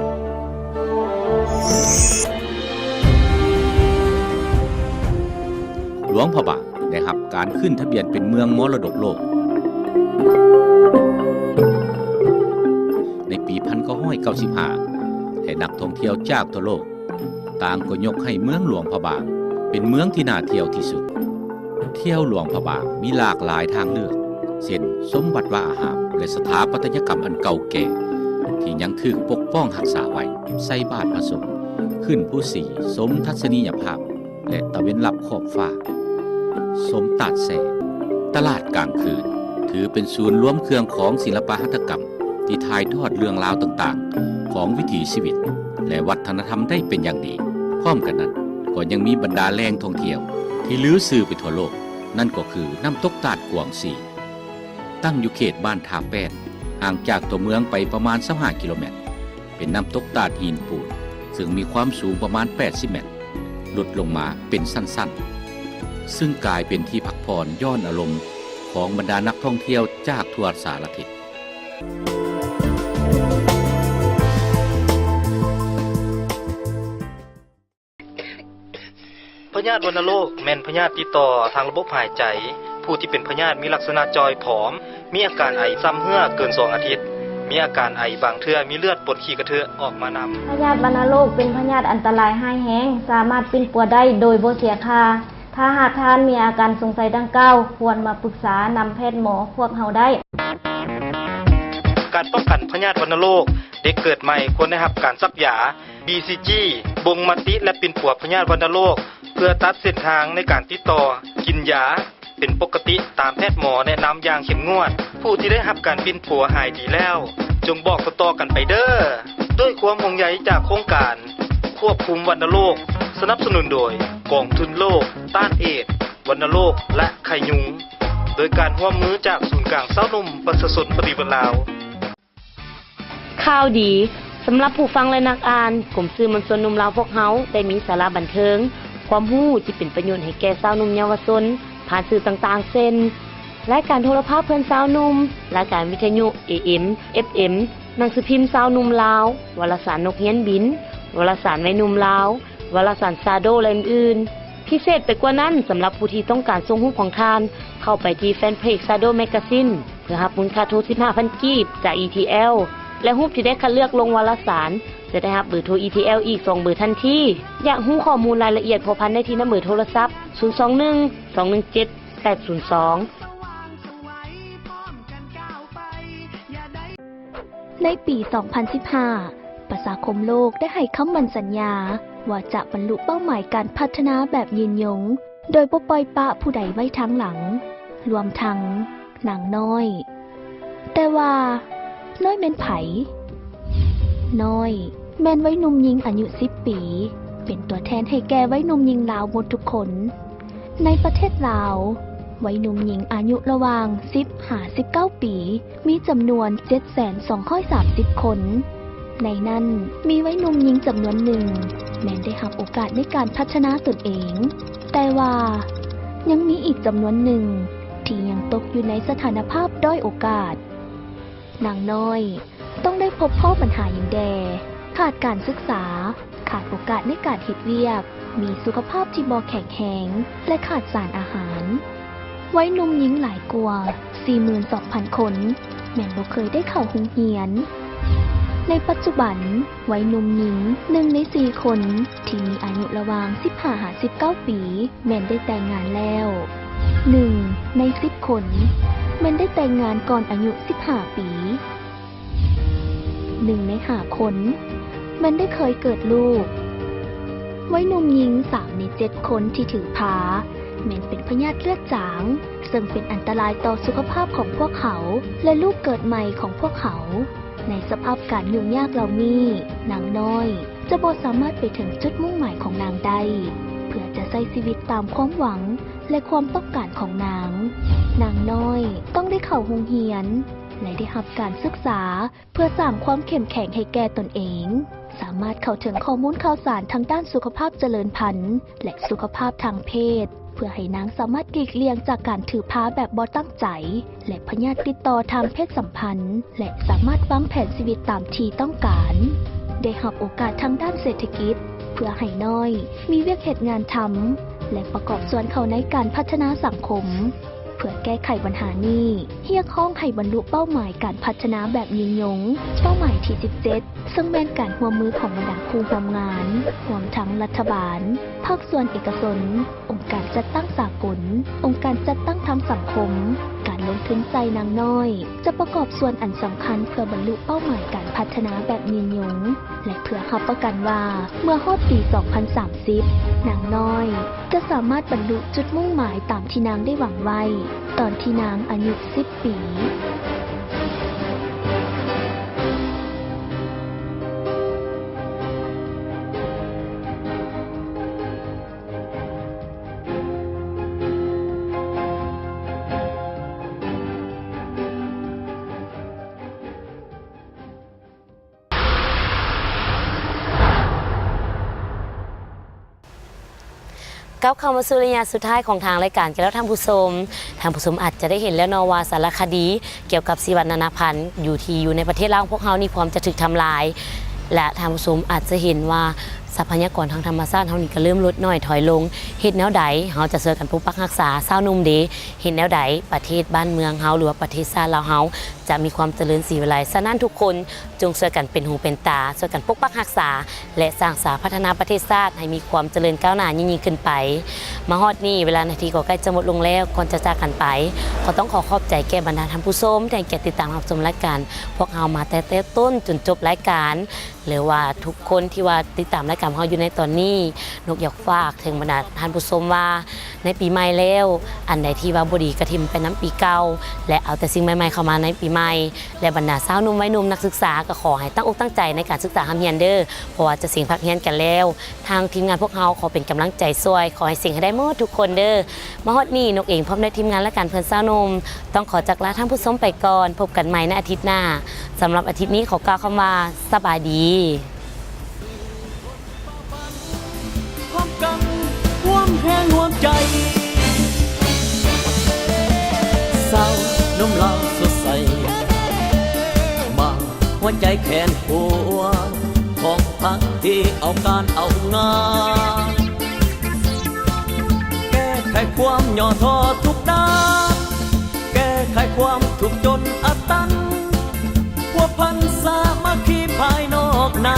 ຫຼວງພະບາງໄດ້ຮັບການຂຶ້ນທະບຽນເປັນເມືອງມໍລະດົກໂລກໃນປີພັນເກົ້າຮ້ອຍເກົ້າສິບຫ້າ ແລະ ນັກທ່ອງທ່ຽວຈາກທົ່ວໂລກ ຕ່າງກໍຍົກໃຫ້ເມືອງຫຼວງພະບາງເປັນເມືອງທີ່ໜ້າທ່ຽວທີ່ສຸດ. ທ່ຽວຫຼວງພະບາງມີຫຼາກຫຼາຍທາງເລືອກ ເຊັ່ນ ຊົມວັດວາອາຮາມ ແລະ ສະຖາປັດຕະຍະກຳອັນເກົ່າແກ່ ທີ່ຍັງຖືກປົກປ້ອງຮັກສາໄວ້, ໃສ່ບາດພະສົງ, ຂຶ້ນພູສີ, ຊົມທັດສະນີຍະພາບ ແລະ ຕາເວັນລັບຂອບຟ້າ, ຊົມຕາດແສງ, ຕະຫຼາດກາງຄືນ ຖືເປັນສູນລວມເຄື່ອງຂອງສິລະປະຫັດຖະກຳ ທີ່ຖ່າຍທອດເລື່ອງລາວຕ່າງໆຂອງວິຖີຊີວິດ ແລະ ວັດທະນະທຳໄດ້ເປັນຢ່າງດີ. ພ້ອມກັນນັ້ນ, ກໍຍັງມີບັນດາແຫຼ່ງທ່ອງທ່ຽວທີ່ລືຊື່ໄປທົ່ວໂລກ, ນັ້ນກໍຄືນ້ຳຕົກຕາດກວາງຊີ, ຕັ້ງຢູ່ເຂດບ້ານທ່າແປ້ນ, ຫ່າງຈາກຕົວເມືອງໄປປະມານຊາວຫ້າກິໂລແມັດ, ເປັນນ້ຳຕົກຕາດຫີນປູນ, ເຊິ່ງມີຄວາມສູງປະມານແປດສິບແມັດ, ຫຼຸດລົງມາເປັນຊັ້ນໆ, ເຊິ່ງກາຍເປັນທີ່ພັກຜ່ອນຢ່ອນອາລົມຂອງບັນດານັກທ່ອງທ່ຽວຈາກທົ່ວສາລະທິດ. ພະຍາດວັນນະໂລກແມ່ນພະຍາດຕິດຕໍ່ທາງລະບົບຫາຍໃຈ. ຜູ້ທີ່ເປັນພະຍາດມີລັກສະນະຈ່ອຍຜອມ, ມີອາການໄອຊ້ຳເຮື້ອເກີນສອງອາທິດ, ມີອາການໄອ, ບາງເທື່ອມີເລືອດປົນຂີ້ກະເທາະອອກມານຳ. ພະຍາດວັນນະໂລກເປັນພະຍາດອັນຕະລາຍຮ້າຍແຮງ, ສາມາດປິ່ນປົວໄດ້ໂດຍບໍ່ເສຍຄ່າ. ຖ້າຫາກທ່ານມີອາການສົງໄສດັ່ງກ່າວ, ຄວນມາປຶກສານຳແພດໝໍພວກເຮົາໄດ້. ການປ້ອງກັນພະຍາດວັນນະໂລກ, ເດັກເກີດໃໝ່ຄວນໄດ້ຮັບການສັກຢາ, ບີຊີຈີ, ບົ່ງມະຕິ ແລະ ປິ່ນປົວພະຍາດວັນນະໂລກ ເພື່ອຕັດເສັ້ນທາງໃນການຕິດຕໍ່, ກິນຢາເປັນປົກກະຕິຕາມແພດໝໍແນະນຳຢ່າງເຂັ້ມງວດ. ຜູ້ທີ່ໄດ້ຮັບການປິ່ນປົວຫາຍດີແລ້ວ, ຈົ່ງບອກຕໍ່ໆກັນໄປເດີ້. ດ້ວຍຄວາມຫ່ວງໃຍຈາກໂຄງການຄວບຄຸມວັນນະໂລກ, ສະໜັບສະໜູນໂດຍກອງທຶນໂລກຕ້ານເອດ, ວັນນະໂລກ ແລະ ໄຂ້ຍຸງ, ໂດຍການຮ່ວມມືຈາກສູນກາງຊາວໜຸ່ມປະຊາຊົນປະຕິວັດລາວ. ຂ່າວດີ ສຳລັບຜູ້ຟັງ ແລະ ນັກອ່ານ, ກົມສື່ມວນຊົນໜຸ່ມລາວພວກເຮົາໄດ້ມີສາລະບັນເທີງ, ຄວາມຮູ້ທີ່ເປັນປະໂຫຍດໃຫ້ແກ່ຊາວໜຸ່ມເຍົາວະຊົນ ຜ່ານສື່ຕ່າງໆ ເຊັ່ນ ລາຍການໂທລະພາບເພື່ອນຊາວໜຸ່ມ, ລາຍການວິທະຍຸ ເອເອັມ ເອັຟເອັມ, ໜັງສືພິມຊາວໜຸ່ມລາວ, ວາລະສານນົກຮຽນບິນ, ວາລະສານໄວໜຸ່ມລາວ, ວາລະສານຊາໂດ ແລະ ອື່ນໆ. ພິເສດໄປກວ່ານັ້ນ, ສຳລັບຜູ້ທີ່ຕ້ອງການສົ່ງຮູບຂອງທ່ານເຂົ້າໄປທີ່ແຟນເພຈ Shadow Magazine ເພື່ອຮັບມູນຄ່າໂທສິບຫ້າພັນກີບຈາກ ETL ແລະ ຮູບທີ່ໄດ້ຄັດເລືອກລົງວາລະສານ ຈະໄດ້ຮັບເບີໂທ ETL ອີກສອງເບີທັນທີ. ຢາກຮູ້ຂໍ້ມູນລາຍລະອຽດພົວພັນໄດ້ທີ່ນຳເບີໂທລະສັບ ສູນສອງໜຶ່ງ ສອງໜຶ່ງເຈັດ ແປດສູນສອງ. ໃນປີສອງພັນສິບຫ້າ ປະຊາຄົມໂລກໄດ້ໃຫ້ຄຳໝັ້ນສັນຍາວ່າຈະບັນລຸເປົ້າໝາຍການພັດທະນາແບບຍືນຍົງ ໂດຍບໍ່ປ່ອຍປະຜູ້ໃດໄວ້ທາງຫຼັງ, ລວມທັງນາງນ້ອຍ. ແຕ່ວ່ານ້ອຍແມ່ນໃຜ? ນ້ອຍແມ່ນໄວໜຸ່ມຍິງອາຍຸສິບປີ, ເປັນຕົວແທນໃຫ້ແກ່ໄວໜຸ່ມຍິງລາວໝົດທຸກຄົນ. ໃນປະເທດລາວ, ໄວໜຸ່ມຍິງອາຍຸລະຫວ່າງສິບຫາສິບເກົ້າປີ ມີຈຳນວນເຈັດແສນສອງຮ້ອຍສາມສິບຄົນ. ໃນນັ້ນ, ມີໄວໜຸ່ມຍິງຈຳນວນໜຶ່ງແມ່ນໄດ້ຮັບໂອກາດໃນການພັດທະນາຕົນເອງ, ແຕ່ວ່າຍັງມີອີກຈຳນວນໜຶ່ງທີ່ຍັງຕົກຢູ່ໃນສະຖານະພາບດ້ອຍໂອກາດ. ນາງນ້ອຍ ຕ້ອງໄດ້ພົບພໍ້ບັນຫາຫຍັງແດ່? ຂາດການສຶກສາ, ຂາດໂອກາດໃນການເຮັດວຽກ, ມີສຸຂະພາບທີ່ບໍ່ແຂງແຮງ ແລະ ຂາດສານອາຫານ. ໄວໜຸ່ມຍິງຫຼາຍກວ່າສີ່ໝື່ນສອງພັນຄົນ ແມ່ນບໍ່ເຄີຍໄດ້ເຂົ້າໂຮງຮຽນ. ໃນປັດຈຸບັນ, ໄວໜຸ່ມຍິງໜຶ່ງໃນສີ່ຄົນທີ່ມີອາຍຸລະຫວ່າງສິບຫ້າຫາສິບເກົ້າປີ ແມ່ນໄດ້ແຕ່ງງານແລ້ວ. ໜຶ່ງໃນສິບຄົນ ແມ່ນໄດ້ແຕ່ງງານກ່ອນອາຍຸສິບຫ້າປີ. ໜຶ່ງໃນຫ້າຄົນ ແມ່ນໄດ້ເຄີຍເກີດລູກ. ໄວໜຸ່ມຍິງສາມໃນເຈັດຄົນທີ່ຖືພາ ແມ່ນເປັນພະຍາດເລືອດຈາງ, ເຊິ່ງເປັນອັນຕະລາຍຕໍ່ສຸຂະພາບຂອງພວກເຂົາ ແລະ ລູກເກີດໃໝ່ຂອງພວກເຂົາ. ໃນສະພາບການຫຍຸ້ງຍາກເຫຼົ່ານີ້, ນາງນ້ອຍຈະບໍ່ສາມາດໄປເຖິງຈຸດມຸ່ງໝາຍຂອງນາງໄດ້ ເພື່ອຈະໃຊ້ຊີວິດຕາມຄວາມຫວັງ ແລະ ຄວາມຕ້ອງການຂອງນາງ. ນາງນ້ອຍຕ້ອງໄດ້ເຂົ້າໂຮງຮຽນ ແລະ ໄດ້ຮັບການສຶກສາ ເພື່ອສ້າງຄວາມເຂັ້ມແຂງໃຫ້ແກ່ຕົນເອງ, ສາມາດເຂົ້າເຖິງຂໍ້ມູນຂ່າວສານທາງດ້ານສຸຂະພາບຈະເລີນພັນ ແລະ ສຸຂະພາບທາງເພດ, ເພື່ອໃຫ້ນາງສາມາດຫຼີກລ່ຽງຈາກການຖືພາແບບບໍ່ຕັ້ງໃຈ ແລະ ພະຍາດຕິດຕໍ່ທາງເພດສຳພັນ ແລະ ສາມາດວາງແຜນຊີວິດຕາມທີ່ຕ້ອງການ. ໄດ້ຮັບໂອກາດທາງດ້ານເສດຖະກິດ ເພື່ອໃຫ້ນ້ອຍມີວຽກເຮັດງານທຳ ແລະ ປະກອບສ່ວນເຂົ້າໃນການພັດທະນາສັງຄົມ. ເພື່ອແກ້ໄຂບັນຫານີ້, ຮຽກຮ້ອງໃຫ້ບັນລຸເປົ້າໝາຍການພັດທະນາແບບຍືນຍົງ, ເປົ້າໝາຍທີສິບເຈັດ ເຊິ່ງແມ່ນການຮ່ວມມືຂອງບັນດາຄູ່ຮ່ວມງານ, ຮວມທັງລັດຖະບານ, ພາກສ່ວນເອກະຊົນ, ອົງການຈັດຕັ້ງສາກົນ, ອົງການຈັດຕັ້ງທາງສັງຄົມ, ການລົງທຶນໃສ່ນາງນ້ອຍ ຈະປະກອບສ່ວນອັນສຳຄັນເພື່ອບັນລຸເປົ້າໝາຍການພັດທະນາແບບຍືນຍົງ ແລະ ເພື່ອຮັບປະກັນວ່າ ເມື່ອຮອດປີສອງພັນສາມສິບ ນາງນ້ອຍຈະສາມາດບັນລຸຈຸດມຸ່ງໝາຍຕາມທີ່ນາງໄດ້ຫວັງໄວ້ ຕອນທີ່ນາງອາຍຸສິບປີ. ກ້າວເຂົ້າມາສູ່ໄລຍະສຸດທ້າຍຂອງທາງລາຍການກັນແລ້ວທ່ານຜູ້ຊົມ. ທ່ານຜູ້ຊົມອາດຈະໄດ້ເຫັນແລ້ວເນາະວ່າ ສາລະຄະດີກ່ຽວກັບຊີວະນານາພັນຢູ່ທີ່ຢູ່ໃນປະເທດລາວຂອງພວກເຮົານີ້ ພ້ອມຈະຖືກທຳລາຍ ແລະ ທ່ານຜູ້ຊົມອາດຈະເຫັນວ່າ ຊັບພະຍາກອນທາງທຳມະຊາດເຮົານີ້ກໍເລີ່ມຫຼຸດໜ້ອຍຖອຍລົງ. ເຮັດແນວໃດເຮົາຈະຊ່ວຍກັນປົກປັກຮັກສາຊາວໜຸ່ມເດ? ເຮັດແນວໃດປະເທດບ້ານເມືອງເຮົາ ຫຼືວ່າປະເທດຊາດລາວເຮົາ ຈະມີຄວາມຈະເລີນສີວິໄລ? ສະນັ້ນທຸກຄົນ ຈົ່ງຊ່ວຍກັນເປັນຫູເປັນຕາ, ຊ່ວຍກັນປົກປັກຮັກສາ ແລະ ສ້າງສາພັດທະນາປະເທດຊາດໃຫ້ມີຄວາມຈະເລີນກ້າວໜ້າຍິ່ງໆຂຶ້ນໄປ. ມາຮອດນີ້ ເວລານາທີກໍໃກ້ຈະໝົດລົງແລ້ວ. ກ່ອນຈະຈາກກັນໄປ, ກໍຕ້ອງຂໍຂອບໃຈແກ່ບັນດາທ່ານຜູ້ຊົມທີ່ໃຫ້ກຽດຕິດຕາມຮັບຊົມລາຍການພວກເຮົາມາແຕ່ ແຕ່ຕົ້ນຈົນຈົບລາຍການ, ຫຼືວ່າທຸກຄົນທີ່ວ່າຕິດຕາມລາຍການຂອງເຮົາຢູ່ໃນຕອນນີ້. ນົກຢາກຝາກເຖິງບັນດາທ່ານຜູ້ຊົມວ່າ ໃນປີໃໝ່ແລ້ວ, ອັນໃດທີ່ວ່າບໍ່ດີກໍຖິ້ມໄປນຳປີເກົ່າ ແລະ ເອົາແຕ່ສິ່ງໃໝ່ໆເຂົ້າມາໃນປີໃໝ່. ແລະ ບັນດາຊາວໜຸ່ມໄວໜຸ່ມນັກສຶກສາ ກໍຂໍໃຫ້ຕັ້ງອົກຕັ້ງໃຈໃນການສຶກສາຮ່ຳຮຽນເດີ້, ເພາະວ່າຈະເສັງພັກຮຽນກັນແລ້ວ. ທາງທີມງານພວກເຮົາຂໍເປັນກຳລັງໃຈຊ່ວຍ, ຂໍໃຫ້ເສັງໃຫ້ໄດ້ໝົດທຸກຄົນເດີ້. ມາຮອດນີ້ ນົກເອງພ້ອມດ້ວຍທີມງານລາຍການເພື່ອນຊາວໜຸ່ມ ຕ້ອງຂໍຈາກລາທ່ານຜູ້ຊົມໄປກ່ອນ. ພົບກັນໃໝ່ໃນອາທິດໜ້າ. ສຳລັບອາທິດນີ້ ຂໍກ່າວຄຳວ່າ ສະບາຍດີ. ພ້ອມກັນຮວມແຮງຮວມໃຈ ສາວໜຸ່ມລາວສົດໃສ ມາຫົວໃຈແຂນຂົວ ຂອງພັກທີ່ເອົາການເອົາງານ ແກ້ໄຂຄວາມຫຍໍ້ທໍ້ທຸກດ້ານ ແກ້ໄຂຄວາມທຸກຈົນອັດຕັນ ພົວພັນສາມັກຄີພາຍນອກໃນ